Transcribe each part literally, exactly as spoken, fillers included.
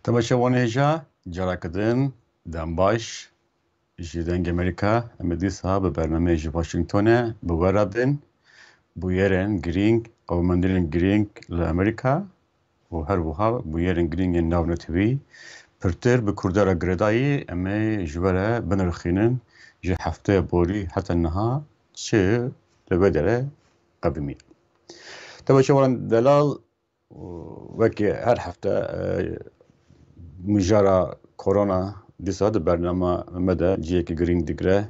Temaşevanê hêja, careke din dem baş. Ji Dengê Amerîka, em ê dîsa bi bernameyê ji Washingtonê bi we re bin. Bûyerên girîng, qewimendinên girîng li Amerîka û her wiha bûyerên girîng yên navnetewî pirtir bi Kurda re girêdayî, em ê ji we re binirxînin, ji hefteya borî heta niha çi li vê derê qevimiye. Temaşevanên delal, wekî her hefte, e, mijara korona dîsa di bernama me de cihekî girîng digire.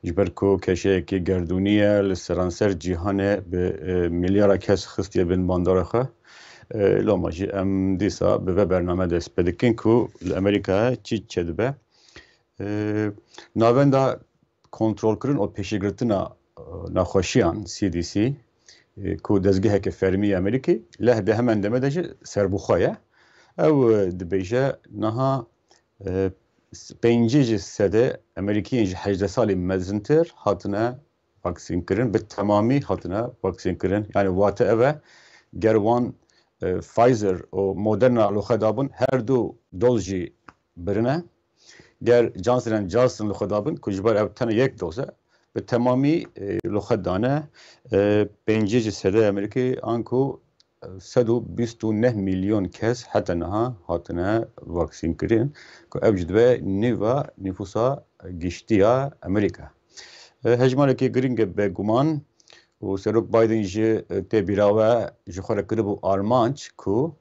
Ji ber ku keşeyekî gerdûnî ye, li seranser cîhanê bi, e, milyara kes xistiye bin bandora xwe. E, loma jî em dîsa bi vê bername dest pê dikin ku li Amerîkayê çi çêdibe. E, Navenda kontrolkirin û pêşîgirtina, e, nexweşiyan, C D C, e, ku dezgeheke fermî yê Amerîkî, leh di hemen demê de jî serbixwe ye. Ew, e, dibêje niha, e, pêncî ji sedê Amerîkiyên ji hejdeh salî mezintir hatine vaksînkirin, bi temamî hatine vaksînkirin. Yani wate ev e, ger wan, e, Pfizer û Moderna li xwe dabûn, her du doz jî birine. Ger Johnson and Johnson li xwe dabin, ku ji ber ev tenê yek doz e, bi temamî, e, li xwe dane, e, pêncî ji sedê Amerîkî, anku, e, sed û bîst û neh milyon kes heta niha hatine vaksînkirin, ku ev jî dibe nîva nîfûsa giştî ya Amerîka. E, hejmarekî girîng e bêguman û Serok Biden jî, e, tê bîra we ji xwe re kiribû armanc ku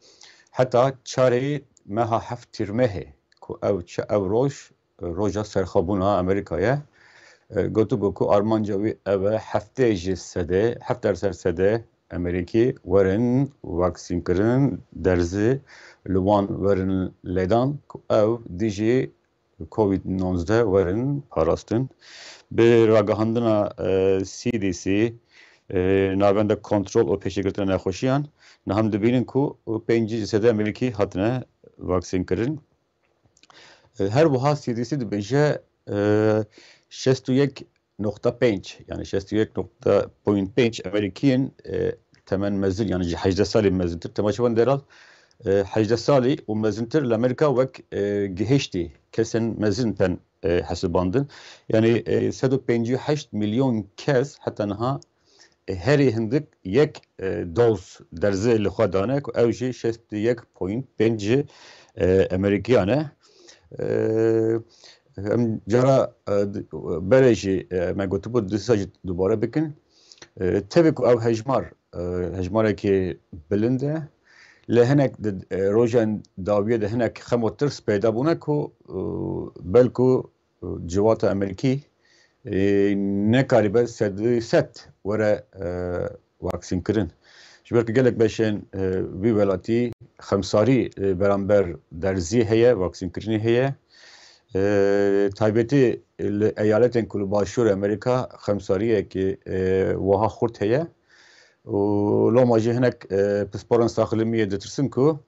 heta çarê meha heft Tîrmehê, ku ew çi ev roj, e, roja serxwebûna Amerîka ye, e, gotibû ku armanca wî ev e, heftê ji sedê, heft derser sedê Amerîkî werin vaksînkirin, derzî li wan werin lêdan, ku ew dijî Covid nonzdeh werin parastin. Bi ragihandina, e, C D C, e, Navenda Kontrol û Pêşîgirtina Nexweşiyan, niha em dibînin ku pêncî ji sedê Amerîkî hatine vaksînkirin. E, her wiha C D C dibêje, e, şêst û yek nokta pênc, yani şêst û yek nokta pênc Amerîkiyên, e, temen mezin, yani ji hejdeh salî mezintir. Temaşevan delal, e, hejdeh salî û mezintir li Amerîka wek, e, gihiştî kesên mezin tên, e, hesibandin. Yani, e, sed û pêncî û heşt milyon kes heta niha, e, herî hindik yek, e, doz derzê li xwe dane, ku ew jî şêst û yek point pênc ji, e, Amerîkiyan e. E, Em cara, e, d-, berê jî, e, me gotibû, dîsa jî dubare bikin. E, tevî ku ew hejmar, e, hejmarekî bilind e, lê hinek di, e, rojên dawiyê de hinek xem û tirs peyda bûne ku, e, belku, e, civata Amerîkî, e, nekaribe sedî sed were, e, vaksînkirin. Ji ber ku gelek beşên, e, vî welatî xemsarî, e, beramber derzî heye, vaksînkirinê heye. E, taybetî li eyaletên ku li başûr Amerîka xemsariyekî, e, wiha xurt heye. Û loma jî hinek, e, pisporên saxlemiyê ditirsin ku,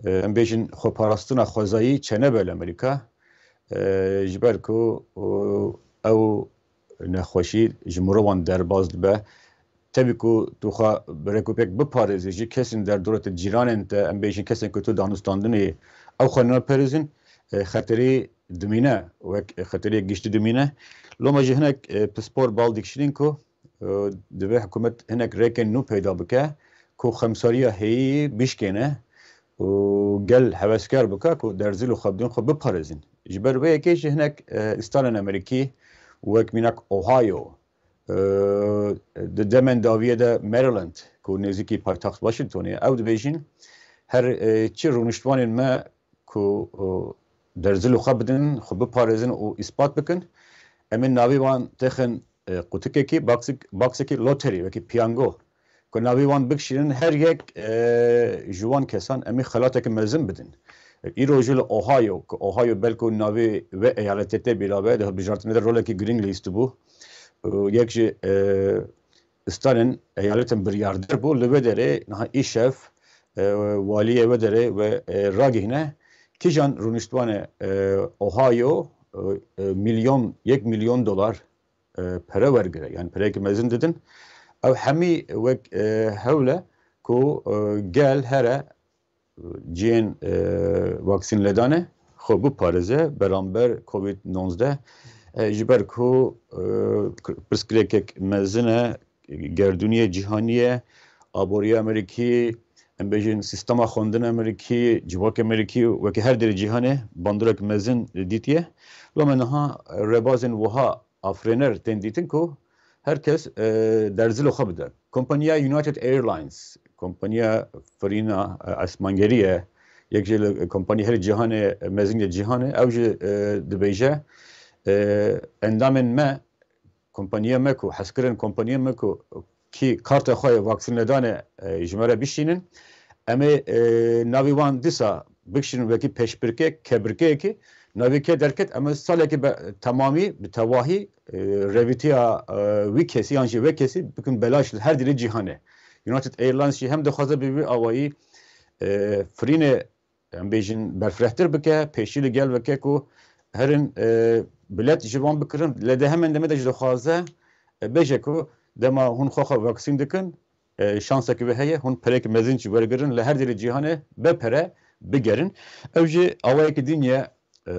e, em bêjin xweparastina xwezayî çênebe li Amerîka. E, ji ber ku, û, ew nexweşî ji mirovan derbas dibe. Tevî ku tu xwe bi rêkûpêk biparêzî, ji kesên derdora te, cîranên te, em bêjin kesên ku tu danûstandinê, ew xwe naparêzin, e, xeterî dimîne, wek xeteriyek giştî dimîne. Loma jî hinek, e, pispor bal dikişînin ku, e, divê hikûmet hinek rêkên nû peyda bike ku xemsariya heyî bişkêne û gel heveskar bike ku derzî li xwe bidin, xwe biparêzin. Ji ber vê yekê jî hinek, e, îstalên Amerîkî wek mînak Ohio, e, di demên dawiyê de Maryland, ku nêzîkî paytaxt Washingtonê ye, ew dibêjin, her, e, çi rûniştvanên me ku, e, derzî li xwe bidin, xwe biparêzin û îspat bikin, em ê navê wan têxin, e, qutikekî, baksik-, baksekî loterî, wekî piyango, ku navê wan bikişînin, her yek, e, ji wan kesan em ê xelateke mezin bidin. E, îro jî li Ohio, ku Ohio belku navê vê eyaletê tê bîra be, di hilbijartinê de rolekî girîng lihîstibû. E, yek ji, e, îstalên eyaletên biryarder bû, li vê derê niha îşev, e, waliyê wê derê we, e, ragihîne, kîjan rûniştvanê, e, Ohio, e, e, milyon, yek milyon dolar, e, pere wergire, yani pereyeke mezin didin. Ew hemî wek, e, hewl e ku, e, gel here cihên, e, vaksîn ledane xwe biparêze beramber covid nonzdeh. E, ji ber ku, e, pirsgirêkek mezin e, gerdûnî ye, cîhanî ye, aboriya Amerîkî, em bêjin sîstema xwendina Amerîkî, civaka Amerîkî weke her derê cîhanê bandorek mezin dîtiye. Loma niha rêbazên wiha afirêner tên dîtin ku her kes, e, derzilê xwe bide. Kompaniya United Airlines, kompaniya firîna, e, esmangerî ye, yek ji li kompaniya herî cîhanê, mezin yê cîhanê, ew jî, e, dibêje, e, endamên me, kompaniya me ku, hezkirin kompaniya me ku kî karta xwe ya vaksîn ledane, e, ji me re bişînin, em ê, e, navê wan dîsa bikişînin wekî pêşbirkê, kebirkeyekî, navê kê derket, em ê salekî be temamî, bi tewahî, e, rêvîtiya, e, wî kesî yan jî wê kesî bikin belaş li her derê cîhanê. United Airlines jî hem dixwaze bi vî awayî, e, firînê, em bêjin, berfirehtir bike, pêşî li gel veke ku herin, e, bilet ji wan bikirin, lê di hemen demê de jî dixwaze, e, bêje ku dema hûn xwe xwe vaksîn dikin, e, şansekî wê heye, hûn pereyekî mezin jî wergirin, li her derê cîhanê be pere bigerin. Ew jî awayekî din ye, e,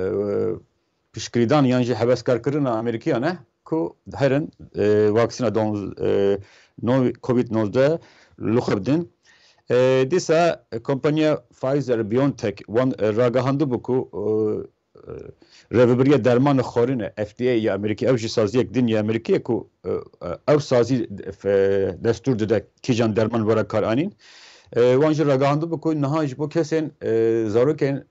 piştgirîdan yan jî heveskarkirina Amerîkiyan e ku herin, e, vaksîna don-, e, no-, covid nozdeh li xwe bidin. E, dîsa kompaniya Pfizer-BioNTech wan, e, ragihandibû ku, e, e, rêvebiriya dermanê xwarine, F D A ya Amerîkî, ew jî saziyek din ya Amerîkî ye ku, e, e, ew sazî f-, destûr dide kîjan derman were karanîn. E, wan jî ragihandibû ku niha ji bo kesên, e, zarokên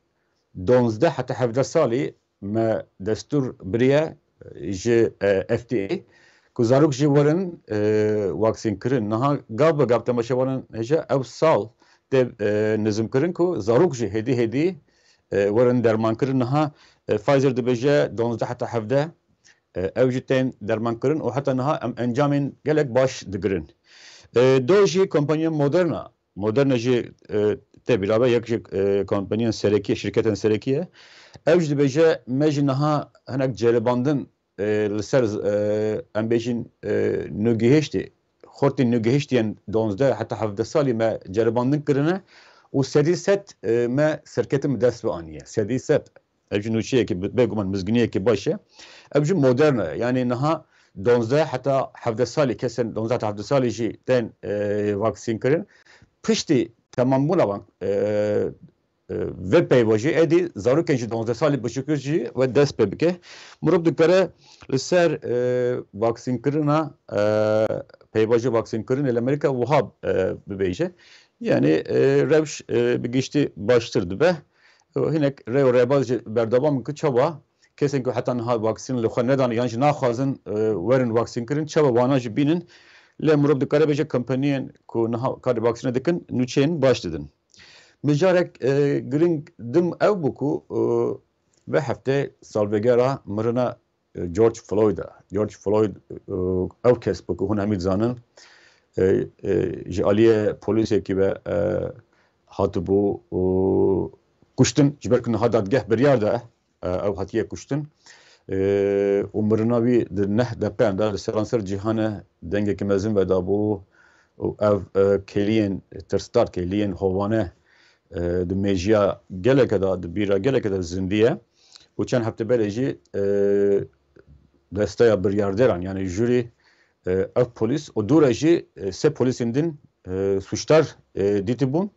donzdeh heta hevdeh salî me destûr biriye ji, e, F D A ku zarok jî werin, e, vaksîn kirin. Niha gav bi gav temaşevanên hêja ew sal tê, e, nizim kirin ku zarok jî hêdî hêdî, e, werin derman kirin. Niha, e, Pfizer dibêje donzdeh heta hevdeh, e, ew jî tên derman kirin û heta niha em encamên gelek baş digirin. E, do jî kompanya Moderna Moderna jî, e, tê bîra be, yek ji, e, kompaniyên serekî ye, şirketên serekî ye. Ew jî dibêje, me jî niha hinek ceribandin, e, li ser, e, em bêjin, e, nûgihiştî, xortên nûgihiştî yên donzdeh heta hevdeh salî me ceribandin kirine û sedî sed, e, me serketin bi dest ve aniye. Sedî sed. Ev jî nûçeyekî bi-, bêguman mizgîniyekî baş e. Ev jî Moderna ye. Yanî niha donzdeh heta hevdeh salî kesên donzdeh heta hevdeh salî jî tên, e, vaksîn kirin. Piştî temambûna wan, e, e, vê peyva jî êdî zarokên jî donzdeh salî biçûktir jî wê dest pê bike. Mirov dikare li ser, e, vaksînkirina, e, peyva ji vaksînkirinê li Amerîka wiha, e, bibêje. Yanî, e, rewş, e, bi giştî baştir dibe. Hinek rê û rêbaz jî berdewam in ku çawa kesên ku heta niha vaksîn li xwe nedan yan jî naxwazin, e, werin vaksîn kirin, çawa wana jî bînin. Lê mirov dikare bêje kompaniyên ku niha karê vaksînê dikin, nûçeyên baş didin. Mijarek, e, giring din ew bû ku, e, vê heftê salvegera mirina, e, George Floyd e. George Floyd, e, ew kes bû ku hûn hemî dizanin, e, e, ji aliyê polîsekî ve, e, hatibû, e, kuştin, ji ber ku niha dadgeh biryar da, e, ew hatiye kuştin. E, û mirina wî di neh deqeyan de li seranser cîhanê dengekî mezin vedabû û ev, e, kêliyên tirsdar, kêliyên hovane, e, di mêjiya geleke de, di bîra geleke de zindî ye. Û çend hefte berê jî, e, desteya biryardêran, yanî jûrî, e, ev polîs û dû re jî, e, sê polîsên din, e, sûcdar, e, dîtibûn.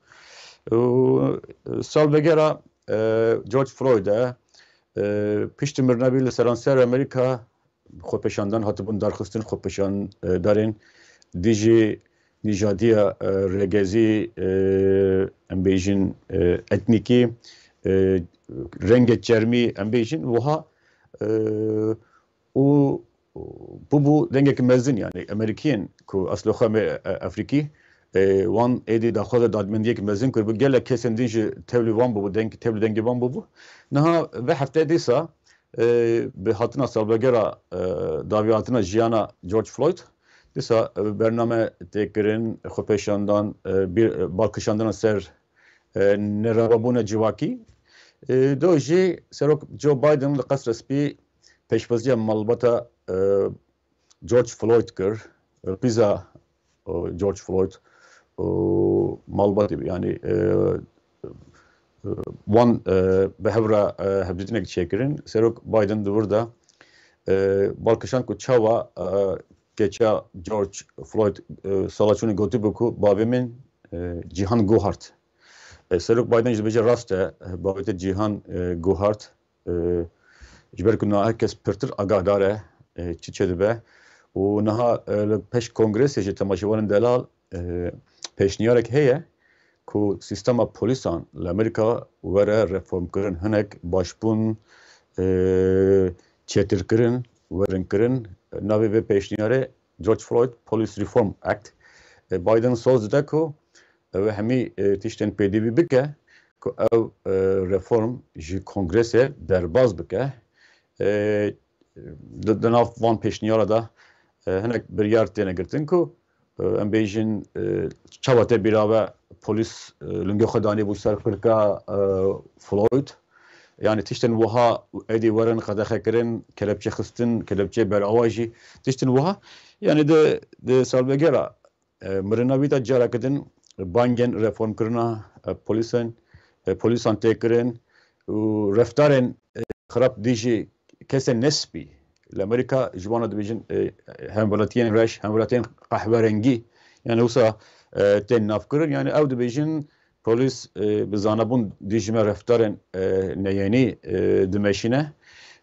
Û, e, salvegera, e, George Floyd e, e, piştî mirina wî li seranser Amerîka xwepêşandan hatibûn darxistin, xwepêşandarên dijî nîjadiya, e, rêgezî, e, em bêjin, e, etnîkî, e, rengê çermî, em bêjin wiha, e, û bûbû dengekî mezin, yanî Amerîkiyên ku eslê xwe me, e, Efrîkî, e, wan êdî daxwaza dadmendiyekî mezin kiribû. Gelek kesên din jî tevlî wan bûbû, deng, tevlî dengê wan bûbû. Niha vê heftê dîsa, e, bi hatina salvegera, e, dawihatina jiyana George Floyd, dîsa, e, bername tê kirin, xwepêşandan, e, bir, e, balkişandina ser, e, nerewabûna civakî. E, do jî Serok Joe Biden li Qesra Spî pêşwaziya malbata, e, George Floyd kir. E, qîza, e, George Floyd, e, malbatê, yanî, e, wan e, bi hev re e, hevdîtinek çêkirin. Serok Biden di wir de e, bal kişand ku çawa e, keça George Floyd e, sala çûnê gotibû ku bavê min e, cîhan guhart. E, Serok Biden jî dibêje rast e, e, bavê te cîhan e, guhart. E, ji ber ku niha her kes pirtir agahdar e, e, çi çêdibe. Û niha e, li pêş kongresê ji temaşevanên delal e, pêşniyarek heye ku sîstema polîsan li Amerîka were reformkirin. Hinek başbûn e, çêtirkirin, werinkirin. Navê vê pêşniyarê George Floyd Police Reform Act. E, Biden soz dide ku ew ê hemî e, tiştên pêdivî bike ku ew e, reform ji kongresê derbaz bike. E, di, di nav van pêşniyara de e, hinek biryar têne girtin ku e, em bêjin e, çawa te bîra ve polîs e, lingê xwe danîbû ser qirka e, Floyd. Yani tiştên wiha êdî werin qedexekirin, kelepçe xistin, kelepçe berawa jî, tiştên wiha. Yani di, di salvegera e, mirina wî de careke din bangên reformkirina e, polîsan, e, polîsan tê kirin û reftarên e, xirab dijî kesên nespî. Li Amerîka ji wana dibêjin e, hemwelatiyên reş, hemwelatiyên qehwerengî. Yani wisa e, tên navkirin. Yani ew dibêjin polîs e, bi zanebûn dijî me reftarên e, neyenî e, dimeşîne.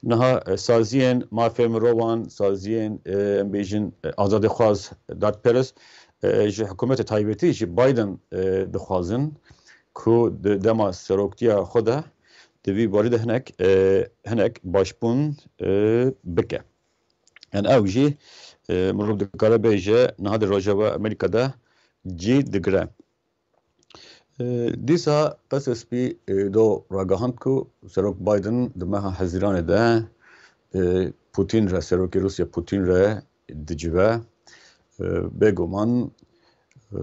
Niha e, saziyên mafê mirovan, saziyên e, em bêjin e, azadîxwaz, dadperest e, ji hikûmetê taybetî ji Biden e, dixwazin ku di dema seroktiya xwe de di vî barî de hinek e, hinek başbûn e, bike. Yani ew jî e, mirov dikare bêje niha di Rojava Amerîka de cî digire. E, Dîsa Qesr Spî e, do ragihand ku Serok Biden di meha Hezîranê de e, Putin re, Serokê Rûsya Putin re dicive. E, Bêguman e,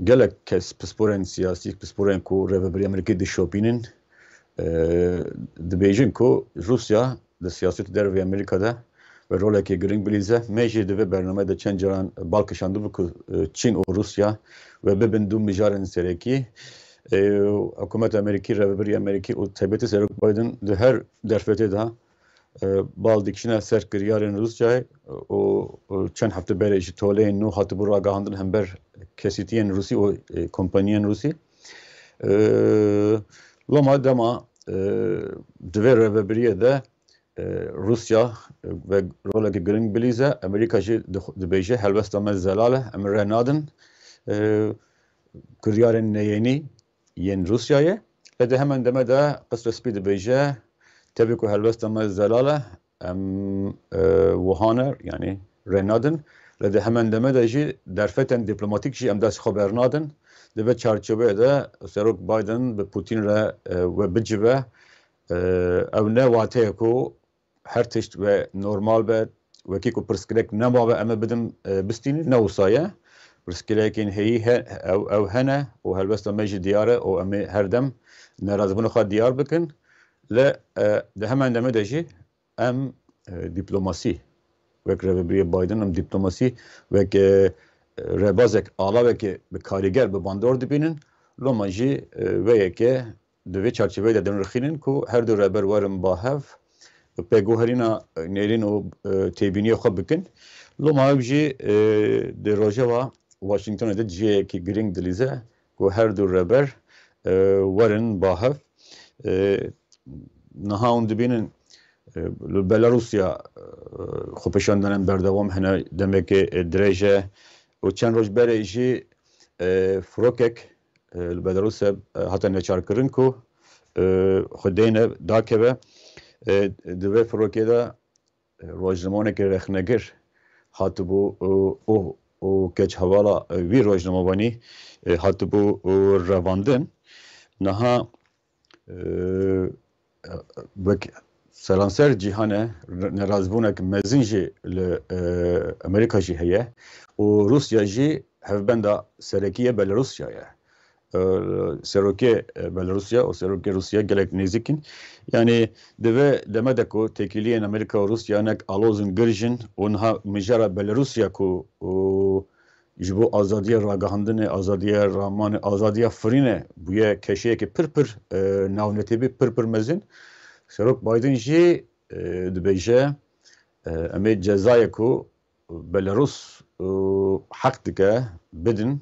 gelek kes pisporên siyasî, pisporên ku rêveberiya Amerîkî dişopînin, e, dibêjin ku Rûsya di siyasetê derveyî Amerîka de ve rolekê girîng bilîze. Me jî di vê bernameyê de çend caran bal kişandibû ku e, Çîn û Rûsya ve bibin du mijarên serekî. E, Hikûmeta Amerîkî, rêveberiya Amerîkî û taybetî Serok Biden di her derfetê de e, bal dikişîne ser kiryarên Rûsyayê û, û çend hefte berê ji toleyên nû hatibû ragihandin hember kesîtiyên Rûsî û e, kompaniyên Rûsî. E, Loma dema e, di vê rêveberiyê de e, Rûsya e, ve roleke girîng bilîze, Amerîka jî dix- dibêje helwesta me zelal e, em rê nadin e, kiryarên neyenî yên Rûsyayê. Lê di hemen deme de Qisra Spî dibêje, tevî ku helwesta me zelal e, em e, wiha ne, yanî rê nadin. Lê di hemen deme de jî derfetên dîplomatîk jî em dest xwe bernadin. Di vê çarçoveyê de Serok Biden bi Putin re e, we bicive. E, Ew ne wateye ku her tişt ve normal be, wekî ku pirsgirêk nemabe em ê bidin e, bistînin, ne wisa ye. Pirsgirêkên heyî he, ew, ew hene û helwesta me jî diyar e û em ê her dem nerazîbûna xwe diyar bikin. Lê e, di hemen demê de jî em e, dîplomasî, wek rêvebiriyê Biden, em dîplomasî wek e, rêbazek, alaweke bi karîger, bi bandor dibînin. Loma jî e, vê yekê di vê çarçoveyê de dinirxînin ku her du rêber werin ba hev, pêguherîna nêrîn û e, têbîniyê xwe bikin. Loma ev jî e, di rojeva Washingtonê de cihekî girîng dilîze ku her du rêber e, werin ba hev. E, Niha hûn dibînin e, li Belarusya e, xwepêşandanên berdewam hene demekê e, dirêj e û çend roj berê jî e, firokek e, li Belarusê e, hate neçarkirin ku e, xwe deyne dakeve. E, Di vê firokê de e, rojnamewanekî rexnegir hatibû e, û, û keç hevala e, vî rojnamevanî e, hatibû e, revandin. Niha e, wek seranser cîhanê nerazîbûnek mezin jî li e, Amerîka jî heye û Rûsya jî hevbenda serekî ye Belarusya ye. E, Serokê e, Belarusya û serokê Rûsya gelek nêzîk in. Yanî di vê deme de ku têkiliyên Amerîka û Rûsya hinek alozin girj in û niha mijara Belarusya ku û ji bo azadiya ragihandinê, azadiya ramanê, azadiya firînê bûye keşeyekê pir pir, e, navnetebî, pir pir mezin. Serok Biden jî, e, dibêje, e, em ê cezayê ku Belarus, e, heq dike bidin,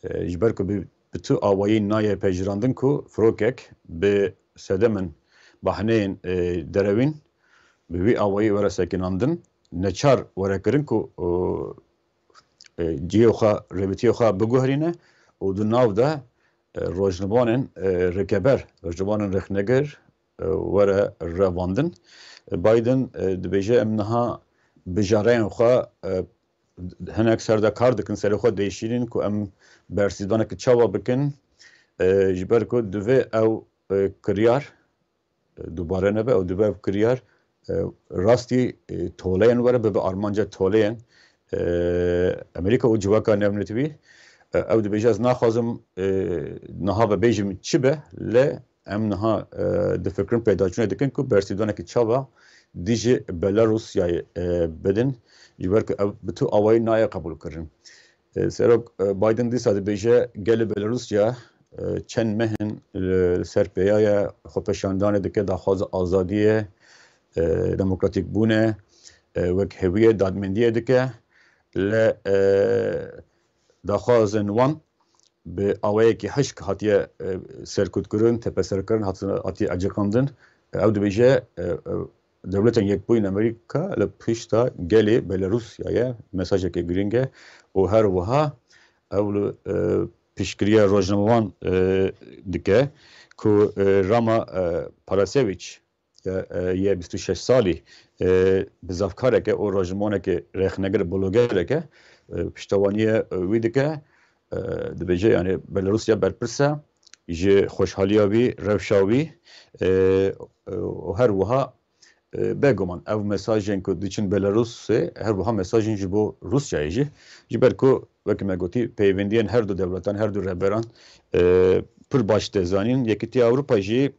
e, ji ber ku bi, bi tu awayî nayê pejirandin ku firokek bi sedemên bahneyên, e, derewîn bi vî awayî were sekinandin, neçar were kirin ku, e, e, cihê xwe, rêwîtiyê xwe biguherîne û di nav de, e, rojnamevanên, e, rêkeber, rojnamevanên rêxnegir, e, were revandin. E, Biden, e, dibêje, em niha bijareyên xwe, e, hinek ser de kar dikin, serê xwe diêşînin ku em bersîvdaneke çawa bikin, e, ji ber ku divê ew, e, kiryar, e, dubare nebe û divê ev kiryar, e, rastî, e, toleyên were, bibe armanca toleyên, e, Amerîka û civaka navnetewî. E, ew dibêje, ez naxwazim, e, niha ve bêjim çi be, lê em niha, e, difikirin, pêdaçûnê dikin ku bersîvdanekî çawa dijî Belarusyayê, e, bidin, ji ber ku ew bi tu awayî nayê qebûlkirin. E, Serok, e, Biden dîsa dibêje, gelê Belarusya, e, çend meh in li ser pêya ye, xwepêşandanê dike, daxwaza azadiyê, e, demokratîkbûnê, e, wekheviyê, dadmendiyê dike. Lê, e, daxwazên wan bi awayekî hişk hatiye, e, serkutkirin, tepeserkirin, hat-, hatiye eciqandin. Ew dibêje, e, e, Dewletên Yekbûyî Amerîka li pişta gelê Belarusya ye, mesajeke girîng e û her wiha ew li, e, piştgiriya rojnamevan, e, dike ku, e, Rama, e, Parasevîç, e, e, ye bîst û şeş salî, e, bizavkareke û rojnamevaneke rêxnegir, blogereke, e, piştewaniyê, e, wî dike. E, dibêje, yani, Belarusya berpirs e ji xweşhaliya wî, rewşa wî, e, e, û her wiha, e, beguman ev mesajên ku diçin Belarusê, her wiha mesajên ji bo Rûsyayê jî. Ji ber ku, wekî me gotî, peywendiyên her du dewletan, her du rêberan, e, pir baş tê zanîn. Yekîtiya Ewropa jî,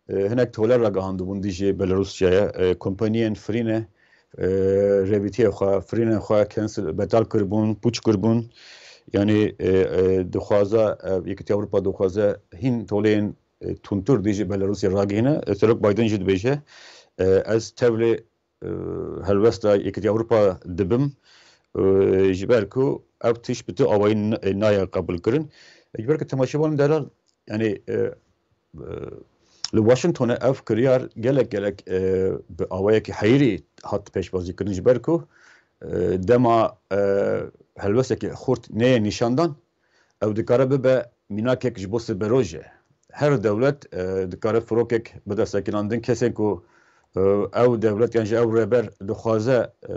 e, hinek tole ragihandibûn dijî Belarûsyayê. E, kompaniyên firîne, e, rêwîtiyê xwe, firînên xwe cancel, betal kiribûn, pûç kiribûn. Yanî, e, e, dixwaze, e, Yekîtiya Ewropa dixwaze hîn toleyên, e, tundtir dijî Belarûsya ragihîne. E, Serok Biden jî dibêje, e, ez tevlê, e, helwesta Yekîtiya Ewropa dibim, e, ji ber ku ev tişt bi tu awayî n-, e, nayê qebûlkirin. E, ji ber ku temaşevanên delal, yanî, e, e, li Washingtonê ev kiryar gelek gelek, e, bi awayekî heyirî hat pêşwazîkirin, ji ber ku, e, dema, e, helwestekî xurt neyê nîşandan, ew dikare bibe mînakek ji bo siberojê. Her dewlet, e, dikare firokek bide sekinandin. Kesên ku, e, ew dewlet yan jî ew rêber dixwaze, e,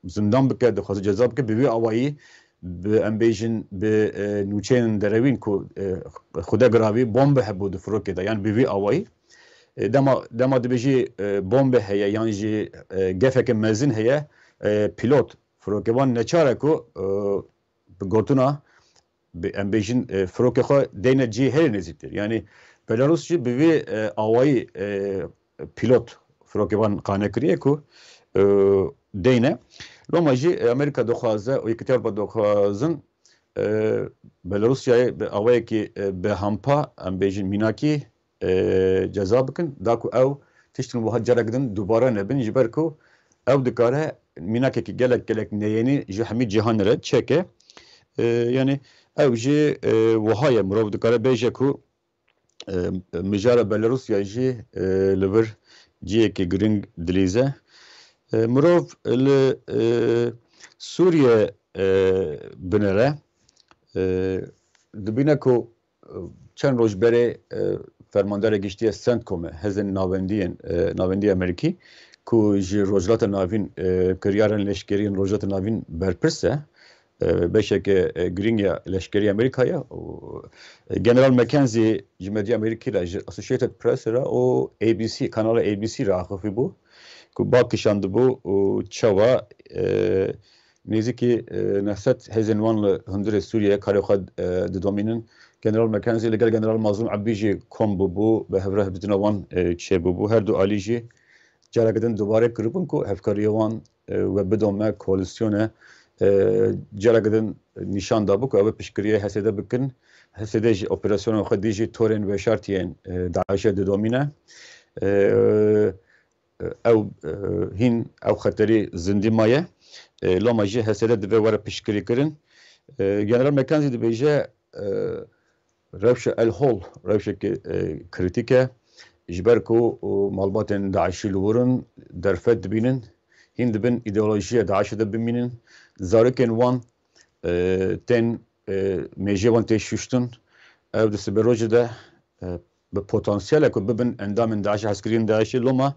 zindan bike, dixwaze ceza bike, bi vî awayî, bi, em bêjin, bi, e, nûçeyên derewîn ku, e, xude giravî bombe hebû di firokê de, yan bi vî awayî. E, dema, dema dibêjî, e, bombe heye yan jî, e, gefeke mezin heye, e, pîlot firokevan neçar e ku, e, bi gotina, bi, em bêjin, e, firokê xwe deyne cihê herî nêzîktir. Yanî Belarus jî bi vî, e, awayî, e, pîlot firokevan qane kiriye ku, e, deyne. Loma jî, e, Amerîka dixwaze û Yekîtiya Ewropa dixwazin, e, Belarusyayê bi awayekî, e, behampa, em bêjin mînakî, e, ceza bikin, da ku ew tiştên wiha carek din dubare nebin, ji ber ku ew dikare mînakekî gelek gelek neyênî ji hemî cîhanê re çêke. E, yanî ew jî, e, wiha ye, mirov dikare bêje ku, e, mijara Belarusya jî, e, li vir cihekî giring dilîze. E, mirov li, e, Sûriye, e, binere, e, dibîne ku çend roj berê, e, fermandarê giştî ye CENTCOMê, Hêzên Navendiyên, e, Navendî Amerîkî, ku ji Rojhilata Navîn, e, kiryarên leşkerî yên Rojhilata Navîn berpirs e, e, beşeke, e, girîng ya leşkerî Amerîka ye. Û, e, General McKenzie ji medyaya Amerîkî re, ji Associated Press re û A B C, kanala A B C re axifî bû, ku bal kişandibû û çawa, e, Nêzîkî, e, neh sed hêzên wan li hundirê Sûriyeyê karê xwe, e, didomînin. General McKenzie li gel General Mazlûm Ebdî jî kom bûbû, bi hevre hevdîtina wan, e, çêbûbû. Her du alî jî careke din dubare kiribûn ku hevkariya wan, e, we bidome koalîsyone, e, careke din nîşan dabû ku ew ê piştgiriyê H S D bikin. H S D jî operasyonên xwe dijî torên veşartiyên, e, DAIŞ'ê didomîne. E, ew, e, hîn ew xeterî zindî maye. E, loma jî H S D divê were piştgirîkirin. E, General McKenzie dibêje, e, rewşa El Hol rewşekî, e, krîtîk e. Ji ber ku, e, malbatên DAIŞ'î li wir in derfet dibînin, hîn dibin îdeolojiya DAIŞ'ê de bimînin. Zarokên wan, e, tên, e, mêjiyê wan tê şuştin. Ev di siberojê de, e, bi potansiyelek ku bibin endamên DAIŞ'ê, hezkiriyên DAIŞ'ê, loma,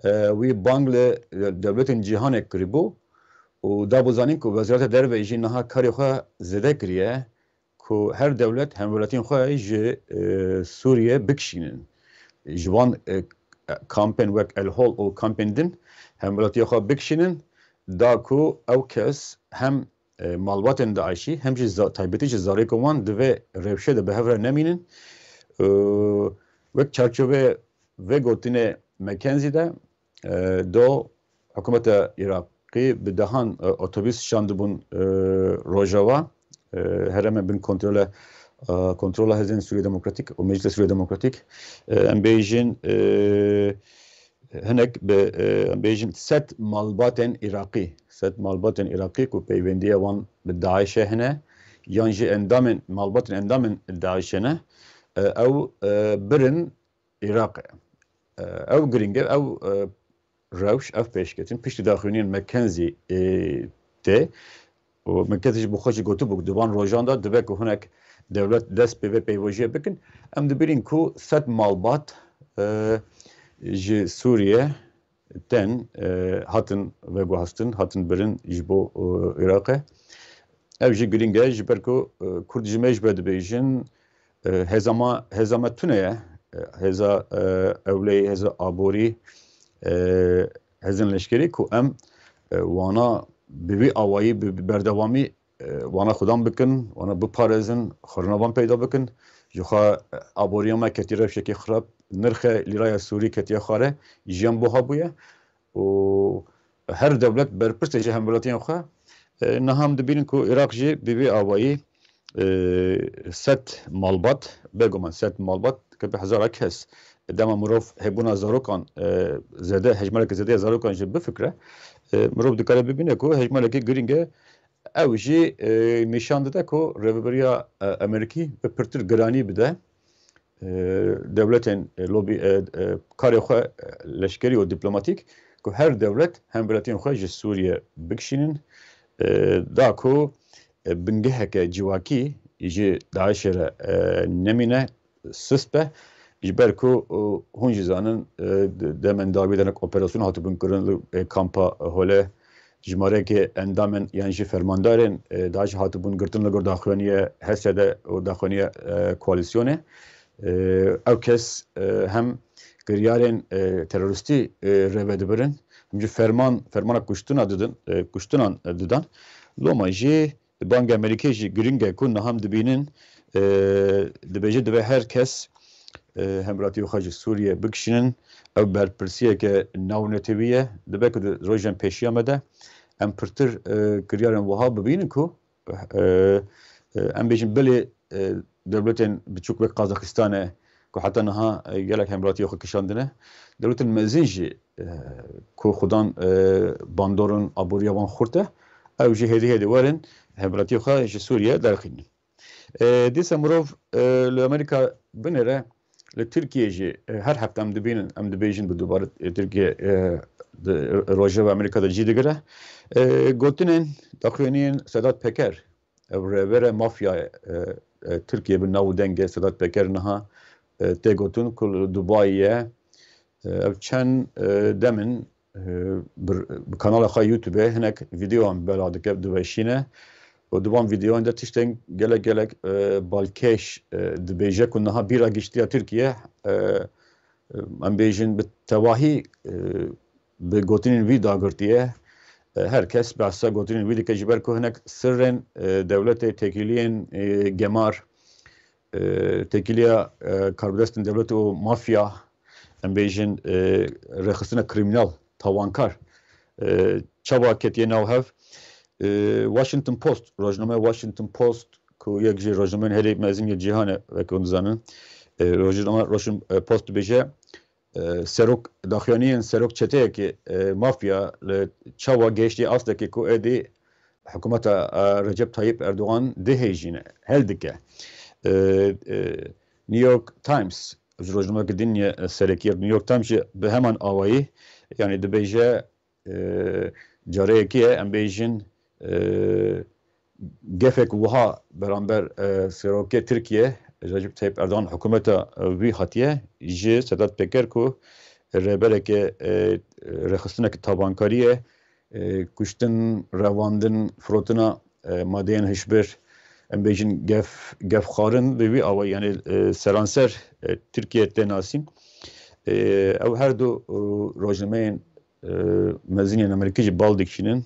e, wî bang li, e, dewletên cîhanê kiribû û dabû zanîn ku Wezareta Derve jî niha karê xwe zêde kiriye ku her dewlet hemwelatiyên xwe ji, e, Sûriyê bikişînin. Ji wan, e, kampên wek El Hol û kampên din hemwelatiya xwe bikişînin, da ku ew kes hem, e, malbatên DAIŞ'î hem jî za-, taybetî jî zarokên wan di vê rewşê de bi hev re nemînin. E, wek çarçovê vê gotinê McKenzie de, e, do hikûmeta Iraqî bi dehan, e, otobûs şandibûn, e, Rojava, e, herêmê bin kontrole, e, kontrola Hêzên Sûriye Demokratîk û Meclisa Sûriye Demokratîk, e, em bêjin, e, hinek bi, e, em bêjin sed malbatên Iraqî, sed malbatên Iraqî ku peywendiya wan bi DAIŞ'ê hene, yan jî endamên, malbatên endamên DAIŞ'ê ne, e, ew, e, birin Iraqê. E, ew giring e, ew, e, rewş, ev pêşketin piştî daxuyaniyên McKenzie, e, tê. Û McKenzie ji bo xwe jî gotibû ku di van rojan de dibe ku hinek dewlet dest pê vê peyvojiyê bikin. Em dibînin ku sed malbat, e, ji Sûriye tên, e, hatin veguhastin, hatin birin ji bo, e, Iraqê. Ev jî giring e, ji ber ku, e, Kurd ji me jî ve dibêjin, e, hêza ma, hêza me tune ye, e, hêza, e, ewleyî, hêza aborî, e, hêzên leşkerî ku em, e, wana bi vî awayî, bi, bi berdewamî, e, wana xudan bikin, wana biparêzin, xurinavan peyda bikin. Ji xwe, e, aboriya me ketiye rewşekî xirab, nirxê lîraya Sûrî ketiye xare, jiyan buha bûye. û her dewlet berpirs e ji hemwelatiyên xwe. E, niha em dibînin ku Iraq jî bi vî awayî, e, sed malbat, beguman sed malbat, ke bi hezara kes, dema mirov hebûna zarokan, e, zêde, hejmareke zêde ya zarokan jî bifikre, e, mirov dikare bibîne ku hejmarekî giring e, ew jî, e, nîşan dide ku rêveberiya, e, Amerîkî bi pirtir giranî bide, e, dewletên, e, lobî, e, e, karê xwe, e, leşkerî û dîplomatîk, ku her dewlet hemwelatiyên xwe ji Sûriye bikişînin, e, da ku, e, bingeheke civakî ji DAIŞ'ê re, e, nemîne, sist be. Ji ber ku, e, hûn jî zanin, e, de-, demên dawî de hinek operasyon hatibûn kirin li, e, kampa Hole. Jimareke endamên yan jî fermandarên, e, DAIŞ hatibûn girtin li gor daxuyaniye H S D û daxuyaniye, e, koalîsyonê. E, ew kes, e, hem kiryarên, e, terorîstî, e, rêve dibirin, hem jî ferman, fermana kuştina didin, e, kuştinan, e, didan. Loma jî bang Amerîkê jî giring e ku niha em dibînin, e, dibêje divê her kes, e, hemwelatiyê xwe ji Sûriye bikişînin. Ew berpirsiyeke navnetewî ye. Dibe ku di rojên pêşiya me de em pirtir, e, kiryarên wiha bibînin ku, e, e, em bêjin belê, e, dewletên biçûk wek Qazaxistanê ku heta niha, e, gelek hemwelatiyê xwe kişandine, dewletên mezin jî, e, ku xudan, e, bandorên aboriya wan xurt e, ew jî hêdî hêdî werin hemwelatiyê xwe ji Sûriye derxînin. E, dîsa mirov, e, li Amerîka binêre, li Tirkiye jî, e, her hefte em dibînin, em dibêjin bi dubare, e, Tirkiye, e, di Rojava Amerîka de cî digire. E, gotinên daxuyaniyên Sedat Peker, ev rêvera mafya, e, e, Tirkiye bi nav û dengê Sedat Peker niha, e, tê gotin ku li Dubayê ye. E, ev çend, e, dem in, e, bi, bi kanala xwe YouTubeê hinek vîdeoyan bela dike, diweşîne. Û di van vîdeoyan de tiştên gelek gelek, e, balkêş, e, dibêje ku niha bîra giştiya Tirkiye, e, e, em bêjin bi tevahî, e, bi gotinên wî dagirtiye. E, her kes behsa gotinên wî dike ji ber ku hinek sirrên, e, dewletê, têkiliyên, e, gemar, e, têkiliya, e, karbidestên dewlet û mafya, em bêjin, e, rêxistina krîmînal, tawankar, e, çawa ketiye nav hev, E, Washington Post, rojnameya Washington Post, ku yek ji rojnameyan herî mezin yê cîhan e, wek hûn dizanin, e, rojname Washington Post dibêje, e, serok, daxuyaniyên serok çeteyekê, e, mafya li çawa gehiştiye astekê ku êdî hikûmeta, e, Recep Tayyip Erdogan dihêjîne, hel dike. E, e, New York Times, ji rojnameyeke din ye, e, serekî ye. New York Times jî bi heman awayî, yanî dibêje, e, careyekê ye, em bêjin, e, gefek wiha beramber, e, serokê Tirkiye, Recep Tayyip Erdogan, hikûmeta, e, wî hatiye, ji Sedat Peker ku rêbereke, e, rêxistineke tabankarî ye, e, kuştin, revandin, firotina, e, madeyên hişbir, em bêjin gef, gefxwarin bi wî awayî, yanî, e, seranser, e, Tirkiye tê nasîn. E, ew her du, e, rojnameyên, e, mezin yên Amerîkî jî bal dikişînin.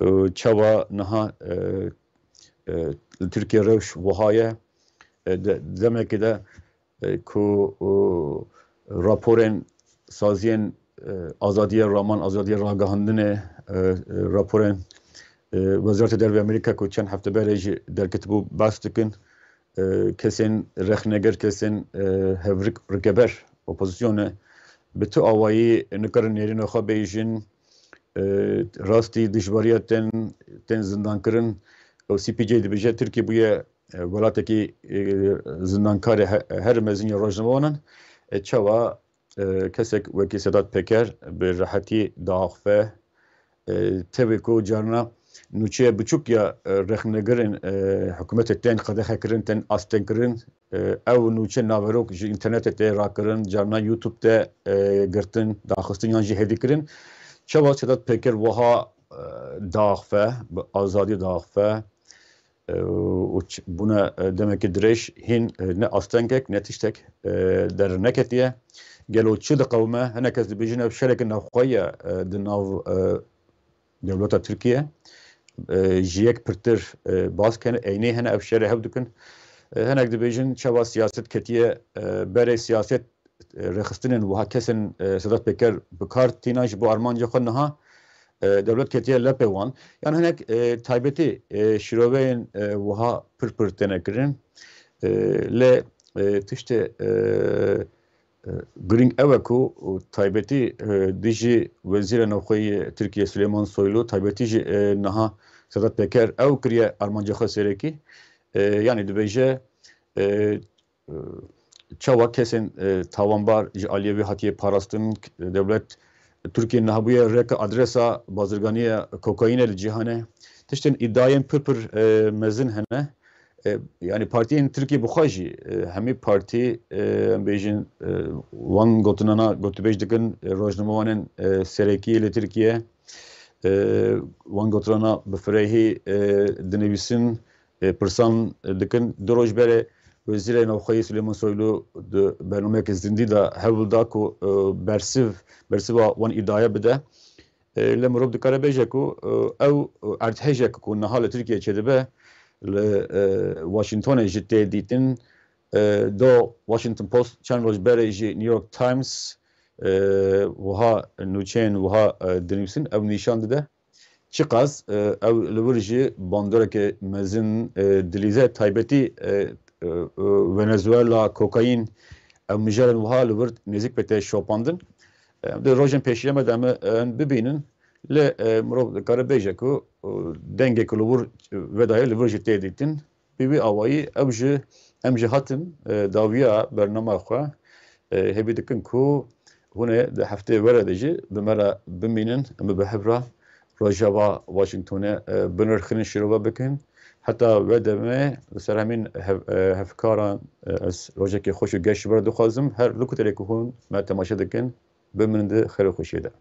E, çawa niha, e, e, li Tirkiye rewş wiha ye. E, de-, demekê de, e, ku, e, raporên saziyên, e, azadiya raman, azadiya ragihandinê, e, e, raporên, e, Wezareta Derve Amerîka ku çend hefte berê jî derketibû behs dikin. E, kesên rexneger, kesên, e, hevrik rikeber opozisyonê bi tu awayî nikarin nêrîna xwe bêjin, e, rastî dijbariya tên, tên zindankirin. Û C P J dibêje, Tirkiye bûye, e, welatekî, e, zindankarê he-, her mezin ya rojnamewanan. E, çawa, e, kesek wekî Sedat Peker bi rehetî diaxife, e, tevê ku carna nûçeya biçûk ya, e, rexnegirên, e, hikûmetê tên qedexekirin, tên astengkirin, e, ew nûçe naverok ji înternetê tê rakirin, carna YouTube te, e, girtin, daxistin yan jî hêdîkirin. Çawa Sedat Peker wiha, e, diaxife, bi azadî diaxife, e, û ç-, bûne, e, demeke dirêj hîn, e, ne astengek, ne tiştek, e, derneketiye. Gelo çi diqewime? Hinek kes dibêjin ev şereke navxweyî ye, e, di nav, e, dewleta Tirkiye, e, ji yek pirtir, e, bas kene, eynê hene ev şerê hev dikin. E, hinek dibêjin çawa siyaset ketiye, e, berê siyaset, e, rêxistinên wiha kesên, e, Sedat Peker bi kar tîna ji bo armanca xwe niha, e, dewlet ketiye lepê wan. Yanî hinek, e, taybetî, e, şîroveyên, e, wiha pir pir têne kirin. E, lê, e, tiştê, e, e, girîng ew e ku taybetî, e, dijî Wezîra Navxweyî Tirkiye Silêman Soylu, taybetî jî, e, niha Sedat Peker ew kiriye armanca xwe serekî. E, yanî dibêje, e, e, çawa kesên, e, tawanbar ji aliyê wê hatiye parastin, dewlet Tirkiye niha bûye rêka adresa bazirganiya kokaînê li cîhanê. Tiştên îdiayên pir pir, e, mezin hene. E, yanî partiyên Tirkiye bi xwe jî, e, hemî partî, e, em bêjin, e, wan gotinana gotûbêj dikin, e, rojnamewanên, e, serekî li Tirkiye, e, wan gotinana bi firehî, e, dinivîsin, e, pirsan dikin. Du roj berê Wezîrê Navxweyî Silêman Soylu di bernameyeke zindî de hewl da ku, e, bersiv, bersiva wan îdiaya bide. E, lê mirov dikare bêje ku, e, ew erdhejek ku niha li Tirkiye çêdibe, li, e, Washingtonê jî tê dîtin. E, do Washington Post çend roj berê jî New York Times, e, wiha nûçeyên wiha, e, dinivîsin, ew nîşan dide. Çiqas, e, ew li wir jî bandoreke mezin, e, dilîze, taybetî, e, e, e, Venezuela, kokaîn, ew mijarên wiha li wir nêzîk bête şopandin. E, di rojên pêşiya me de em, em bibînin. Lê, e, mirov dikare bêje ku, e, dengê ku li wir vedaye li vir jî tê dîtin. Bi vî awayî ew jî, em jî hatin, e, dawiya bernama xwe, e, hêvî dikin ku hûn ê di heftê were de jî bi me re bimînin, em ê bi hev re Rojava Washingtonê, e, binirxînin, şîrove bikin. Heta wê demê li ser hemîn hev-, e, hevkaran, e, ez rojekê xweş û geş ji we re dixwazim. Her li ku derê ku hûn me temaşe dikin, bimînin di xêr û xweşiyê de.